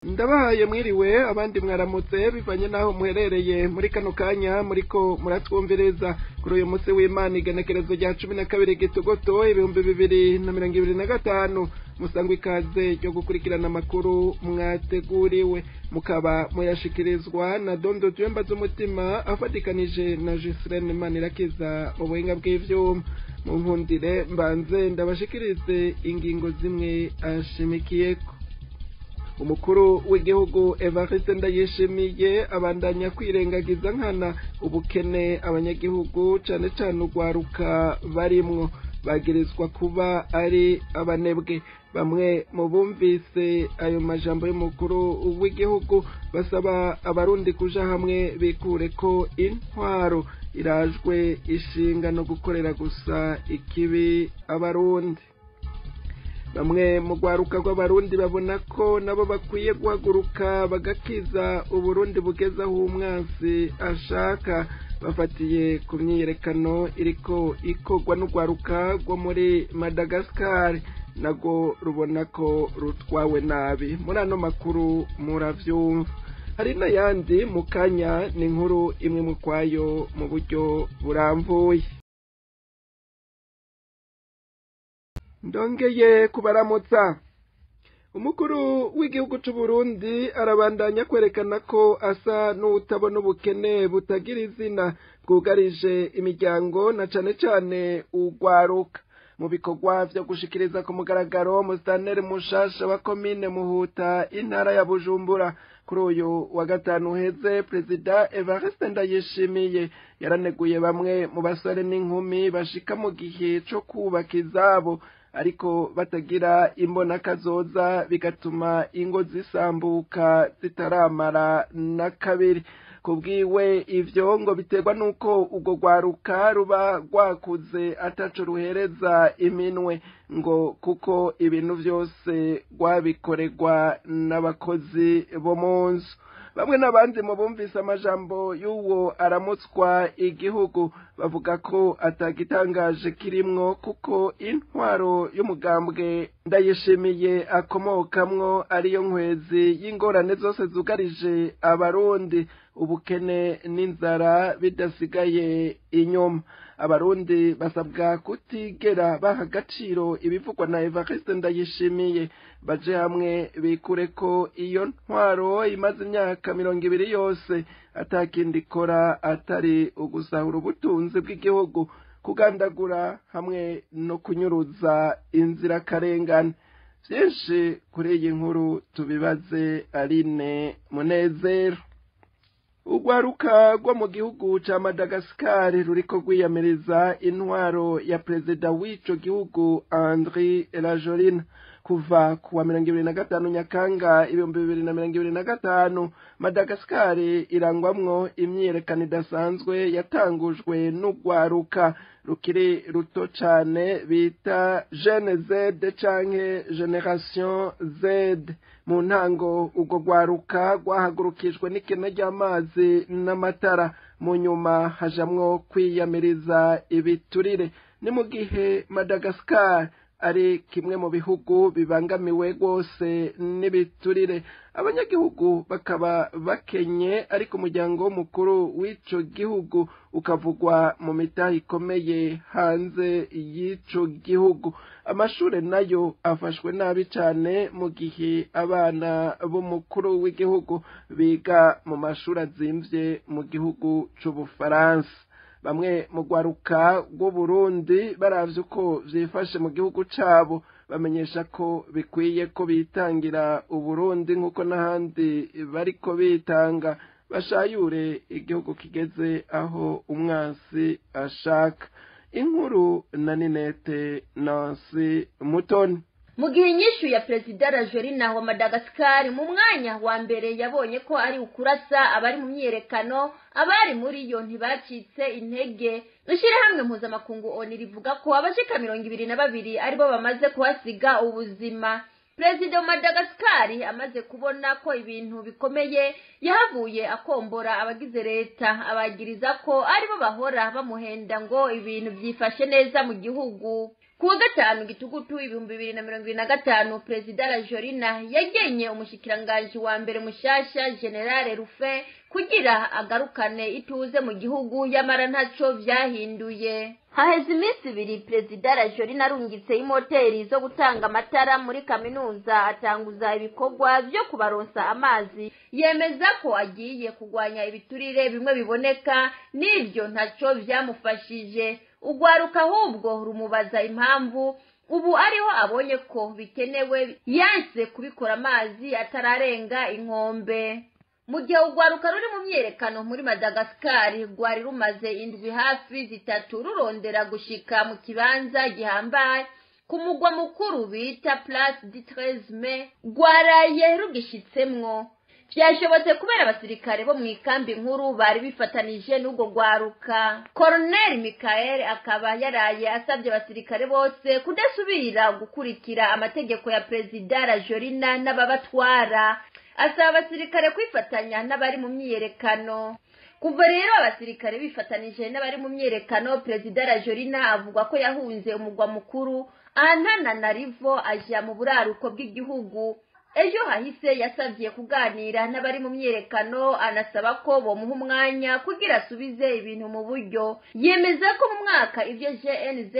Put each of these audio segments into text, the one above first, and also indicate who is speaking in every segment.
Speaker 1: Ndabahaye mwiriwe, abandi mwaramutse, bivanye naho muherereye muri kano kanya muriko muratwumviriza. Kuri uyu munsi w'Imana, igenekerezo rya 12 Gitugutu 2025, musangwa ikaze ryo gukurikirana amakuru mwateguriwe, mukaba muyashikirizwa na Dondo Jemba z'umutima afatikanije na Gislaine Manirakiza mu buhinga bw'ivyuma. Mu nkundire mbanze ndabashikirize ingingo zimwe ashimikiyeko. Umukuru w'igihugu Evariste Ndayishimiye abandanya kwirengagiza nkana ubukene abanyagihugu, cane cane urwaruka, barimwo. Bagirizwa kuba ari abanebwe. Bamwe mu bumvise ayo majambo y'umukuru w'igihugu basaba Abarundi kuja hamwe bikure ko intwaro irajwe ishinga no gukorera gusa ikibi Abarundi. Bamwe mu rwaruka rw'Abarundi babona ko nabo bakwiye guhaguruka bagakiza Uburundi bugeze aho umwansi ashaka, bafatiye ku myiyerekano iriko ikorwa n'urwaruka rwo muri Madagascar, narwo rubona ko rutwawe nabi. Muri ano makuru muravyumva, hari n'ayandi mu kanya. Ni inkuru imwe mu kwayo mu buryo burambuye. Ndongeye kubaramutsa. Umukuru w'igihugu c'u Burundi arabandanya kwerekana ko asa n'utabona ubukene butagira izina bwugarije imiryango, na cane cane urwaruka. Mu bikorwa vyo gushikiriza ku mugaragaro musitanteri mushasha wa komine Muhuta, intara ya Bujumbura, kuri uyu wa gatanu uheze, Perezida Evariste Ndayishimiye yaraneguye bamwe mu basore n'inkumi bashika mu gihe co kubaka izabo ariko batagira imbona kazoza, bigatuma ingo zisambuka zitaramara na kabiri. Kubwiwe, ivyo ngo biterwa nuko urwo rwaruka ruba rwakuze ataco ruhereza iminwe, ngo kuko ibintu vyose rwabikorerwa n'abakozi bo mu nzu. Bamwe n'abandi mu bumvise amajambo y'uwo aramutswa igihugu bavuga ko atagitangaje kirimwo, kuko intwaro y'umugambwe Ndayishimiye akomokamwo ariyo nkwezi y'ingorane zose zugarije Abarundi, ubukene n'inzara bidasigaye inyuma. Abarundi basabwa kutigera baha agaciro ibivugwa na Evariste Ndayishimiye, baje hamwe bikure ko iyo ntwaro imaze imyaka 20 yose atakindi ikora atari ugusahura ubutunzi bw'igihugu, kugandagura hamwe no kunyuruza inzirakarengane. Byinshi kuri iyi nkuru tubibaze Aline Munezero. Urwaruka rwo mu gihugu ca Madagascar ruriko rwiyamiriza intwaro ya perezida w'ico gihugu Andry Rajoelina. Kuva kuwa 25 Nyakanga 2025, Madagascar irangwamwo imyiyerekano idasanzwe yatangujwe n'urwaruka rukiri ruto cane bita Gen Z canke Generation Z. Mu ntango urwo rwaruka rwahagurukijwe n'ikena ry'amazi n'amatara, mu nyuma hajamwo kwiyamiriza ibiturire. Ni mu gihe Madagascar ari kimwe mu bihugu bibangamiwe rwose n'ibiturire, abanyagihugu bakaba bakenye, ariko umuryango mukuru w'ico gihugu ukavugwa mu mitahe ikomeye hanze y'ico gihugu. Amashure nayo afashwe nabi cane, mu gihe abana b'umukuru w'igihugu biga mu mashuri azimvye mu gihugu c'Ubufaransa. Bamwe mu rwaruka rw'Uburundi baravye uko vyifashe mu gihugu cabo bamenyesha ko bikwiye ko bitangira Uburundi nk'uko n'ahandi bariko bitanga, bashayure igihugu kigeze aho umwansi ashaka. Inkuru na Ninete Nancy Mutoni.
Speaker 2: Mu gihe inyishu ya Perezida Rajoelina wa Madagascar mu mwanya wa mbere yabonye ko ari ukurasa abari mu myiyerekano, abari muri yo ntibacitse intege. Ishyirahamwe mpuzamakungu ONU rivuga ko abashika 22 aribo bamaze kuhasiga ubuzima. Perezida wa Madagascar amaze kubona ko ibintu bikomeye, yahavuye akombora abagize leta, abagiriza ko aribo bahora bamuhenda ngo ibintu byifashe neza mu gihugu. Kuwa gatanu gitugutu 2025, Perezida Rajoelina yagenye umushikiranganji wa mbere mushasha General Rufe kugira agarukane ituze mu gihugu, yamara ntaco vyahinduye. Haheze iminsi ibiri Perezida Rajoelina arungitse imoteri zo gutanga amatara muri kaminuza, atanguza ibikorwa vyo kubaronsa amazi, yemeza ko agiye kugwanya ibiturire bimwe biboneka, n'ivyo ntaco vyamufashije. Ugwaruka ahubwo rumubaza impamvu ubu ariho abonye ko bikenewe, yanse kubikora amazi atararenga inkombe. Mu gihe ugwaruka ruri mu myerekano muri Madagascar rwari rumaze indwi hafi zitatu rurondera gushika mu kibanza gihambaye ku mugwa mukuru bita Place du 13 Mai, rwaraye rugishitsemwo. Vyashobotse kubera abasirikare bo mw'ikambi nkuru bari bifatanije n'ubwo rwaruka. Colonel Michael akaba yaraye asabye abasirikare bose kudasubira gukurikira amategeko ya Perezida Rajoelina n'ababatwara, asaba abasirikare kwifatanya n'abari mu myiyerekano. Kuva rero abasirikare bifatanije n'abari mu myiyerekano, Perezida Rajoelina avuga ko yahunze umugwa mukuru Antananarivo aja mu buraruko bw'igihugu. Ejo hahise yasavye kuganira n'abari mu myiyerekano, anasaba ko bomuha umwanya kugira asubize ibintu mu buryo. Yemeza ko mu mwaka ivyo GNZ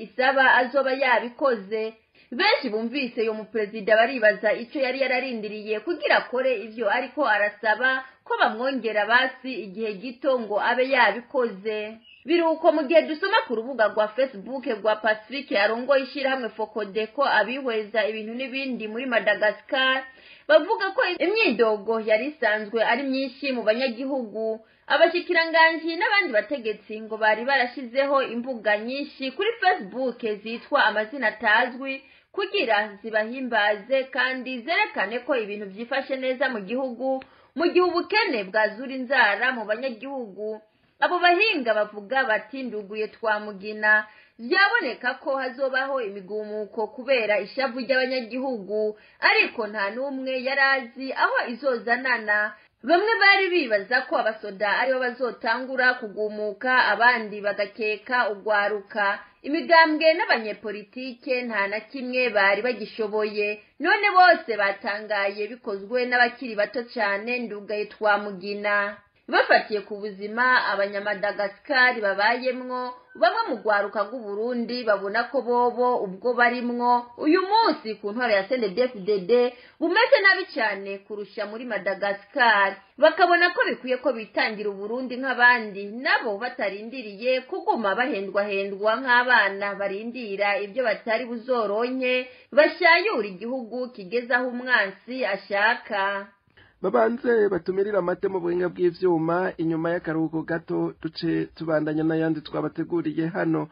Speaker 2: isaba azoba yabikoze. Benshi bumvise uyo muperezida baribaza ico yari yararindiriye kugira akore ivyo ariko arasaba ko bamwongera basi igihe gito ngo abe yabikoze. Biruko mu gihe dusoma ku rubuga rwa Facebook rwa Pacifique arongoye ishirahamwe Focode ko abihweza ibintu n'ibindi muri Madagascar, bavuga ko imyidogo yari isanzwe ari myinshi mu banyagihugu. Abashikiranganji n'abandi bategetsi ngo bari barashizeho imbuga nyinshi kuri Facebook zitwa amazina atazwi kugira zibahimbaze kandi zerekane ko ibintu vyifashe neza mu gihugu, mu gihe ubukene bwazura inzara mu banyagihugu. Abo bahinga bavuga bati nduguye twamugina, vyaboneka ko hazobaho imigumuko kubera ishavu ry'abanyagihugu, ariko nta n'umwe yarazi aho izozanana. Bamwe bari bibaza ko abasoda aribo bazotangura kugumuka, abandi bagakeka ugwaruka. Imigambwe n'abanyepolitike nta na kimwe bari bagishoboye, none bose batangaye bikozwe n'abakiri bato cane. Ndugaye twamugina. Bafatiye ku buzima abanyamadagasikari babayemwo, bamwe mu rwaruka rw'Uburundi babona ko bobo ubwo barimwo uyu munsi ku ntwaro ya CNDD-FDD bumeze nabi cyane kurusha muri Madagascar, bakabona ko bikwiye ko bitangira Uburundi nk'abandi, nabo batarindiriye kuguma bahendwahendwa nk'abana barindira ibyo batari buzoronke, bashayura igihugu kigeze aho umwansi ashaka.
Speaker 1: Babanze batumirira amate mu buhinga bw'ivyuma, inyuma y'akaruhuko gato duce tubandanya n'ayandi twabateguriye hano.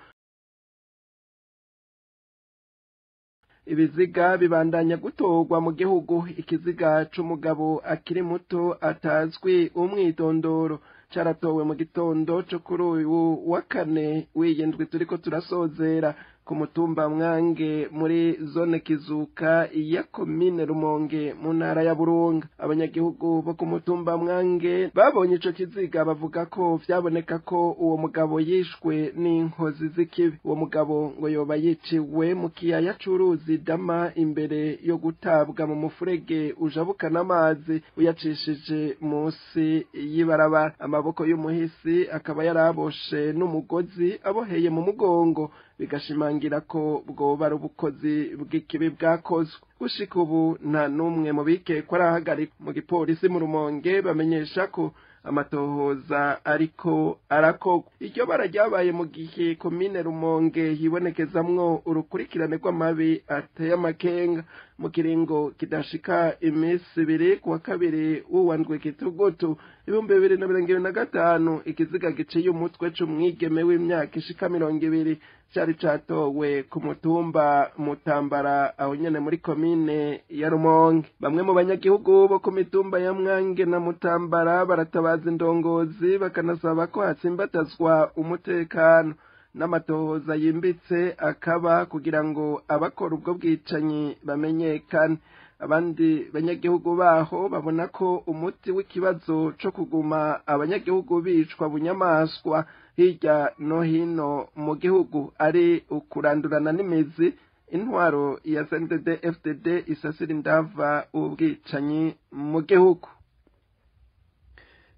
Speaker 1: Ibiziga bibandanya gutorwa mu gihugu. Ikiziga c'umugabo akiri muto atazwi umwidondoro caratowe mu gitondo co kuri uyu wa kane w'iyindwi turiko turasozera ku mutumba Mwange muri zone Kizuka ya komine Rumonge mu ntara ya Burunga. Abanyagihugu bo ku mutumba Mwange babonye ico kiziga bavuga ko vyaboneka ko uwo mugabo yishwe n'inkozi z'ikibi. Uwo mugabo ngo yoba yiciwe mu kiyaya c'uruzi Dama imbere yo gutabwa mu mufurege ujabukana amazi uyacishije munsi y'ibarabara. Amaboko y'umuhisi akaba yaraboshe n'umugozi aboheye mu mugongo, bigashimangira ko bwoba ari ubukozi bw'ikibi bwakozwe. Gushika ubu nta n'umwe mu bikekwa arahagarikwa. Mu gipolisi mu Rumonge bamenyesha ko amatohoza ariko arakorwa. Iryo bara ryabaye mu gihe komine Rumonge hibonekezamwo urukurikirane rw'amabi ateye amakenga. Mu kiringo kidashika iminsi ibiri, kuwa kabiri w'uwandwi Gitugutu 2025, ikiziga giciye umutwe c'umwigeme w'imyaka ishika 20 cari catowe ku mutumba Mutambara aho nyene muri komine ya Rumonge. Bamwe mu banyagihugu bo ku mitumba ya Mwange na Mutambara baratabaza indongozi bakanasaba ko hatsimbatazwa umutekano n'amatohoza yimbitse akaba kugira ngo abakora ubwo bwicanyi bamenyekane. Abandi banyagihugu baho babona ko umuti w'ikibazo co kuguma abanyagihugu bicwa bunyamaswa hirya no hino mu gihugu ari ukurandurana n'imizi intwaro ya CNDD FDD isasira indava ubwicanyi mu gihugu.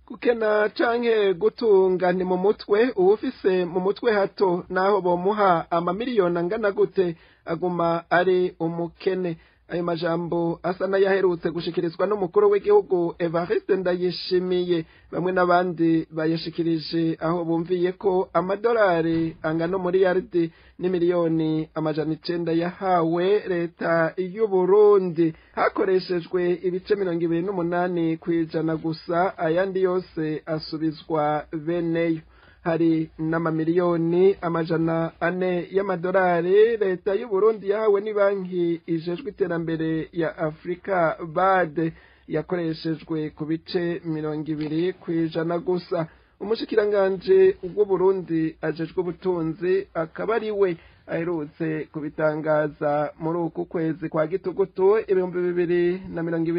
Speaker 1: Gukena canke gutunga ni mu mutwe, uwufise mu mutwe hato naho bomuha amamiliyoni angana gute aguma ari umukene. Ayo majambo asa n'ayaherutse gushikirizwa n'umukuru w'igihugu Evariste Ndayishimiye, bamwe n'abandi bayashikirije aho bumviye ko amadolari angana miliyaridi n'imiliyoni 900 yahawe leta y'u Burundi, hakoreshejwe ibice 28% gusa, ayandi yose asubizwa beneyo. Hari n'amamiliyoni 400 y'amadolari leta y'u Burundi yahawe ni banki ijejwe iterambere ya Afrika BAD, yakoreshejwe ku bice 20% gusa. Umushikiranganje w'u Burundi ajejwe ubutunzi akaba ari we aherutse kubitangaza muri uku kwezi kwa gitugutu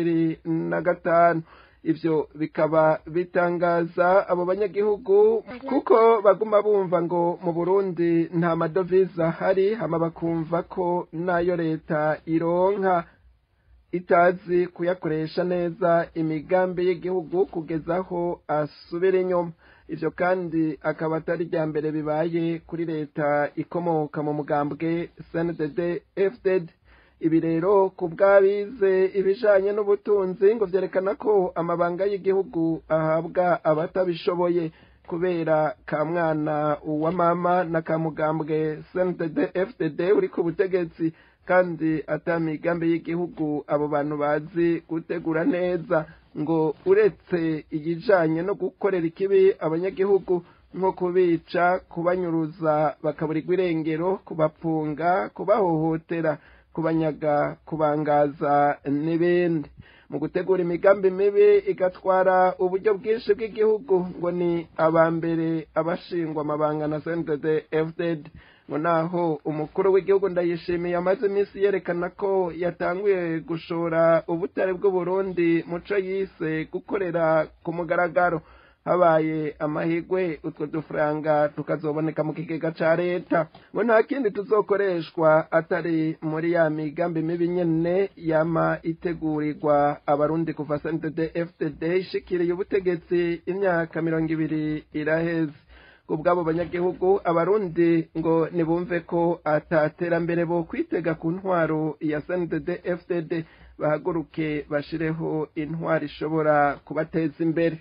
Speaker 1: 2025. Ivyo bikaba bitangaza abo banyagihugu kuko baguma bumva ngo mu Burundi nta madovize ahari, hama bakumva ko nayo leta ironka itazi kuyakoresha neza imigambi y'igihugu kugeza aho asubira inyuma. Ivyo kandi akaba atari rya mbere bibaye kuri leta ikomoka mu mugambwe CNDD FDD. Ibi rero ku bw'abize ibijanye n'ubutunzi ngo vyerekana ko amabanga y'igihugu ahabwa abatabishoboye kubera ka mwana wa mama na ka mugambwe CNDD FDD uri ku butegetsi, kandi ata migambi y'igihugu abo bantu bazi gutegura neza, ngo uretse igijanye no gukorera ikibi abanyagihugu nko kubica, kubanyuruza bakaburirwa irengero, kubapfunga, kubahohotera, kubanyaga, kubangaza n'ibindi. Mu gutegura imigambi mibi igatwara uburyo bwinshi bw'igihugu, ngo ni abambere abashingwa amabanga na CNDD FDD. Ngo naho umukuru w'igihugu Ndayishimiye amaze iminsi yerekana ko yatanguye gushora ubutare bw'u Burundi muco yise gukorera ku mugaragaro, habaye amahigwe utwo dufaranga tukazoboneka mu kigega ca leta, ngo nta kindi tuzokoreshwa atari muri ya migambi mibi nyene yama itegurirwa abarundi kuva CNDD FDD ishikiriye ubutegetsi imyaka 20 iraheze. Kubw'abo banyagihugu abarundi ngo nibumve ko ataterambere bo kwitega ku ntwaro ya CNDD FDD, bahaguruke bashireho intwaro ishobora kubateza imbere.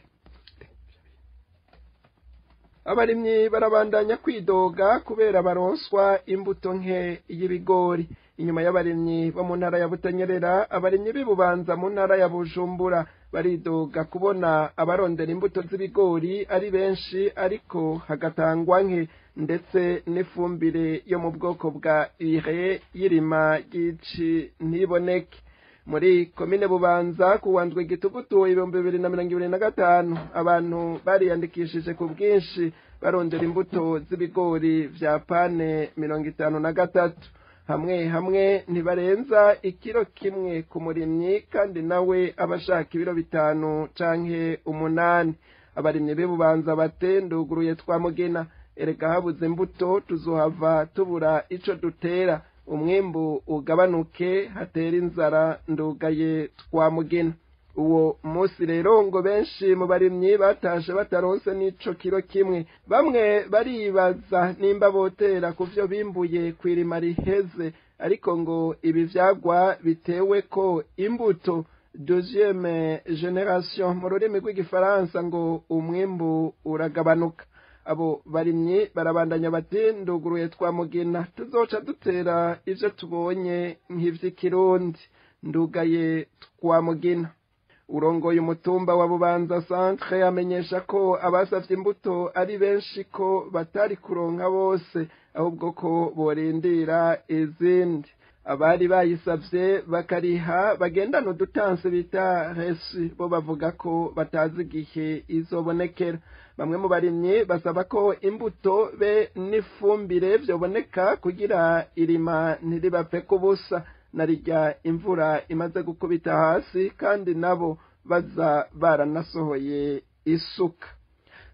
Speaker 1: Abarimyi barabandanya kwidoga kubera baronswa imbuto nke y'ibigori. Inyuma y'abarimyi bo mu ntara ya Butanyerera, abarimyi b'ibubanza mu ntara ya Bujumbura baridoga kubona abarondera imbuto z'ibigori ari benshi, ariko hagatangwa nke, ndetse n'ifumbire yo mu bwoko bwa ire y'irima ry'ici ntiboneke. Muri komine Bubanza kuwandwa igitugutu 2025 abantu bariyandikishije ku bwinshi barondera imbuto z'ibigori vya pane 53. Hamwe hamwe ntibarenza ikiro kimwe ku murimyi, kandi nawe abashaka ibiro 5 canke 8. Abarimyi b'Ibubanza bate nduguruye twamugina, erega habuze imbuto tuzohava tubura ico dutera, umwimbu ugabanuke hatera inzara, ndugaye twamugina. Uwo munsi rero ngo benshi mu barimyi batashe bataronse n'ico kiro kimwe. Bamwe baribaza nimba botera kuvyo bimbuye kwirima riheze, ariko ngo ibi vyagwa bitewe ko imbuto deuxième génération mu rurimi rw'igifaransa ngo umwimbu uragabanuka. Abo barimyi barabandanya bati nduguruye twamugina, tuzoca dutera ivyo tubonye nk'ivy'ikirundi, ndugaye twamugina. Urongoye umutumba wa Bubanza Centre amenyesha ko abasavye imbuto ari benshi, ko batari kuronka bose, ahubwo ko borindira izindi. Abari bayisavye bakariha bagendana udutansi bita resi, bo bavuga ko batazi igihe izobonekera. Bamwe mu barimyi basaba ko imbuto be n'ifumbire vyoboneka kugira irima ntiribapfe kubusa. Narirya imvura imaze gukubita hasi, kandi nabo baza baranasohoye isuka.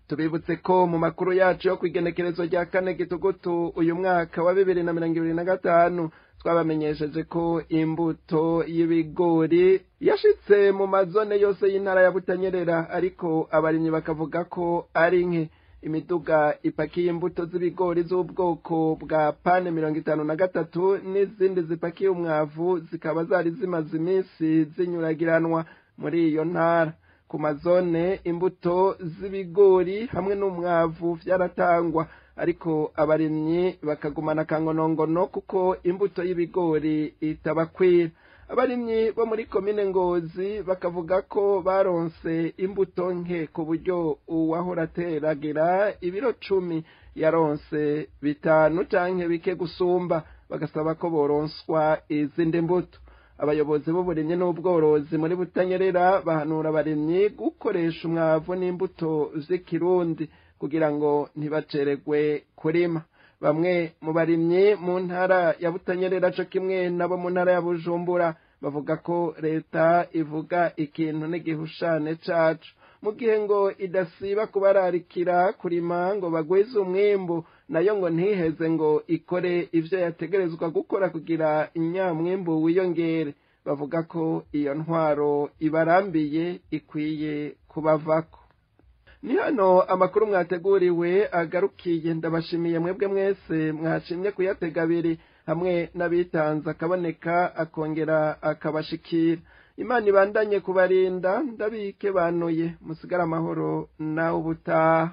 Speaker 1: Tubibutse ko mu makuru yacu yo kwigenekerezo rya 4 Gitugutu uyu mwaka wa 2025 twabamenyesheje ko imbuto y'ibigori yashitse mu mazone yose y'intara ya Butanyerera, ariko abarimyi bakavuga ko ari nke. Imiduga ipakiye imbuto z'ibigori z'ubwoko bwa pane 53 n'izindi zipakiye umwavu zikaba zari zimaze iminsi zinyuragiranwa muri iyo ntara. Ku mazone imbuto z'ibigori hamwe n'umwavu vyaratangwa, ariko abarimyi bakagumana kangonongono kuko imbuto y'ibigori itabakwira. Abarimyi bo muri komine Ngozi bakavuga ko baronse imbuto nke ku buryo uwahora ateragira ibiro 10 yaronse 5 canke bike gusumba, bagasaba ko boronswa izindi mbuto. Abayobozi b'uburimyi n'ubworozi muri Butanyerera bahanura abarimyi gukoresha umwavu n'imbuto z'ikirundi kugira ngo ntibaceregwe kurima. Bamwe mu barimyi mu ntara ya Butanyerera co kimwe nabo mu ntara ya Bujumbura bavuga ko leta ivuga ikintu n'igihushane cacu, mu gihe ngo idasiba kubararikira kurima ngo bagwize umwimbu, nayo ngo ntiheze ngo ikore ivyo yategerezwa gukora kugira inyamwimbu wiyongere. Bavuga ko iyo ntwaro ibarambiye ikwiye kubavako. Ni hano amakuru mwateguriwe agarukiye. Ndabashimiye mwebwe mwese mwashimye kuyatega abiri, hamwe n'abitanze akaboneka akongera akabashikira. Imana ibandanye kubarinda, ndabike banuye, musigare amahoro nawe ubutaha.